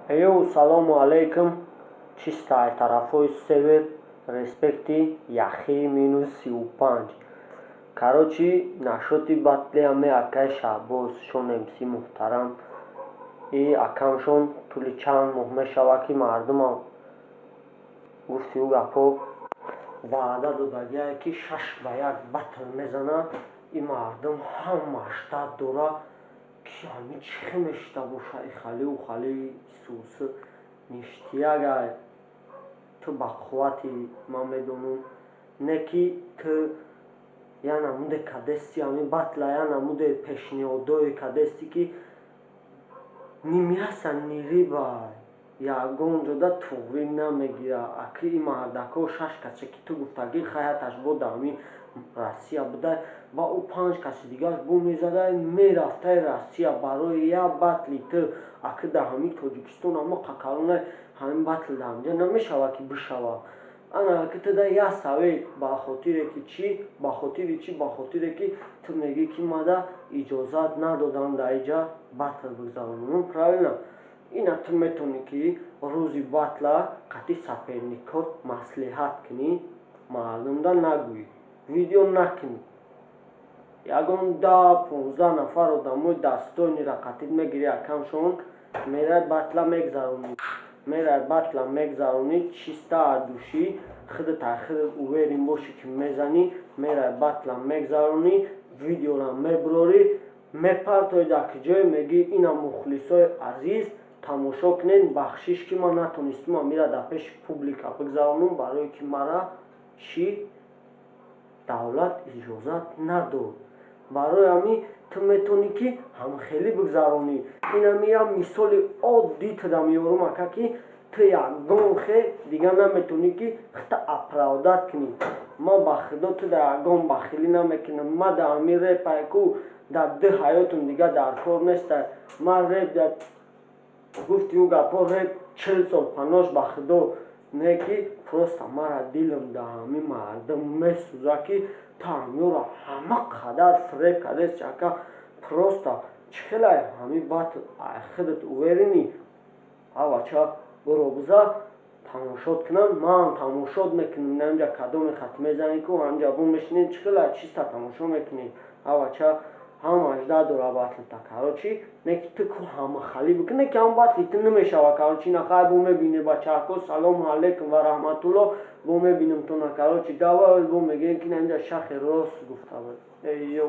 Эйо, салому алейкум. Чисто ай тарафҳои север, респекти яхи минус 35. Короче, насчёти батли ҳаме акаи Шаҳбоз Шон МС муҳтарам и акамшон, тӯли чанд моҳ мешавад, ки мардумам гуфти ӯ гапҳо ваъда додагиае, ки 6 ба 1 батл мезанад. И мардум ҳамаш дад дора, ки ҳами чӣ хел мешида боша, и халиу хали исусы ништиягай. Ту ба қуввати ман медонам, не ки ту я намуде кадести ҳами батла, я намуде пешниҳодое кадести, ки ни мясо, ни рыба, ягон ҷода туғрӣ намегирад. Аки и мардако шаш касе, ки ту гуфтагӣ, хаяташ бо дар ҳами Россия будай, ба ӯ панҷ каси дигааш бо мезадай, мерафтай Россия барои як батли ту. Аки дар ҳами Тоҷикистон ама қакалонай, ҳамин батл дар ҳамҷа намешавад, ки бишавад. Ана аки ту да як совет, ба хотире ки чӣ, ба хотири чӣ, ба хотире ки ту мегӯӣ, ки мада иҷозат надодам дар иҷа батл бигзаронам, правильно? Ина ту метавонӣ, ки рӯзи батла қатъи соперникот маслиҳат кунӣ, мардумда нагӯӣ, видео накунӣ, ягон 10-15 нафар одамои достойныйра қатъит мегирӣ, акамшон, мерай батла мегзаронӣ, мерай батла мегзаронӣ, чисто от души, худат ай худат уверен бошӣ, ки мезанӣ, мерай батла мегзаронӣ, видеора мебурорӣ, мепартоӣ дар куҷое, мегӯӣ: «Ина, мухлисои азиз, тамошо кунед, бахшиш, ки ман натонистам амира дар пеши публика бигзаронам, барое ки мара чӣ давлат иҷозат надод». Барои ҳамин ту метавонӣ, ки ҳамхелӣ бигзаронӣ. Инами як мисоли оддӣ туда меёрам, ака, ки ту ягон хе дига наметавонӣ, ки худта оправдать кунӣ. Ман ба худо ту да ягон бахилӣ намекунам. Ман дар ҳамин репай ку дар ду ҳаётум дига дар кор неста. Ман реп гуфти ӯ гапҳо, реп 40 сол панош, ба худо не, ки просто мара дилам дар ҳамин мардум месӯзад, ки ту ҳамёро ҳама қадар фиреб кардест, ака. Просто чӣ хелай ҳамин батл ай худат уверенный, авача буро биза, тамошот кунам, ман тамошот мекунам. Инҷа кадоме хат мезанӣ ку, ҳамҷа бо мешинем, чӣ хелай чиста тамошо мекунем, авача. Ҳамаш дадора батлта, короче, не ки ту ку ҳамахалӣ бикун, не ки ҳам батли ту намешава. Короче, нахай, бо мебинем, бачаҳако, салому алейкум ва раҳматулло, бо мебинем туна. Короче, давай, бо мегӯем, ки инҷа шахи рост гуфта буд. Эйё.